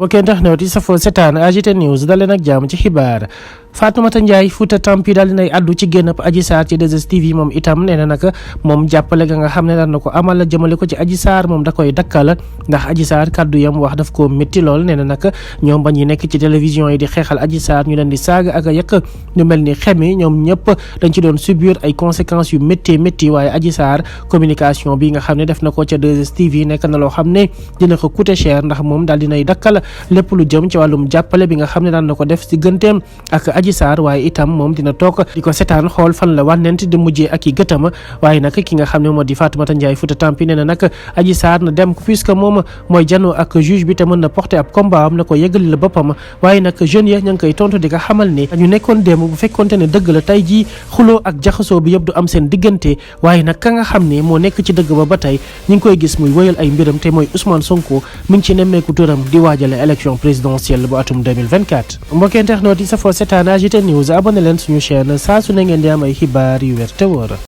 mbokk internet yi safoo setaan AGT News daleen ak jàmm ci xibaar Fatoumata Ndiaye Fouta Tampi daal dinay addu ci génn Adji Sarr ci 2STV moom itam nee na nag moom jàppale nga xam ne daan na ko amal jëmale ko ci Adji Sarr moom da koy dakkal ndax Adji Sarr kaddu yam wax daf ko métti lool nee na nag ñoom ba ñu nekk ci télévision yi di xeexal Adji Sarr ñu leen di saaga ak a yëkk ñu mel ni xemi ñoom ñëpp dañ ci doon subir ay conséquences yu métti waaye Adji Sarr communication bi nga xam ne def na ko ca 2STV nekk na loo xam ne dina ko coûter cher ndax moom daal dinay dakkal lépp lu jëm ci wàllum jàppale bi nga xam ne daan na ko def ci gënteem ak Adji Sarr waaye itam moom dina toog di ko setaan xool fan la wànnent di mujjee ak i gëtama waaye nag ki nga xam ne moo di Fatoumata Ndiaye Fouta Tampi nee na nag Adji Sarr na dem puisque moom mooy janoo ak juge bi te mën na porter ab combat am na ko yëgali la boppam waaye nag jeunes ya ña ngi koy tontu di ko xamal ne ñu nekkoon démb bu fekkonte ne dëgg la tey jii xuloo ak jaxasoo bi yëpp du am seen diggante waaye nag ka nga xam ne moo nekk ci dëgg ba tey ñu ngi koy gis muy wëyal ay mbiram te mooy Ousmane Sonko mi ngi ci nemmeeku turam di waajale élection présidentielle bu atum 2024 mbokk internet yi safoo setaan AGT News abonné leen suñu chaîne saa su ne ngeen di am ay xibaar yu wér te wóor